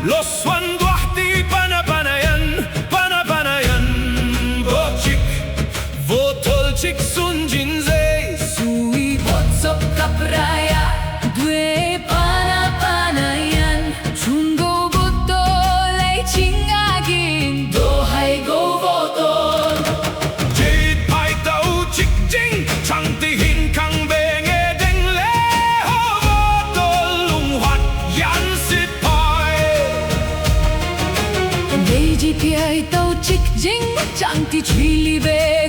Los one dwahti panapanayan panapanayan Bochik Votolchik sunjinze Sui botsop kapraya Dwe panapanayan Chungo botol ay chingagin Dohay go votol 一派斗一精，长伫现康白的顶咧，好无多龙发演失败。第二派斗一精，长伫嘴里白。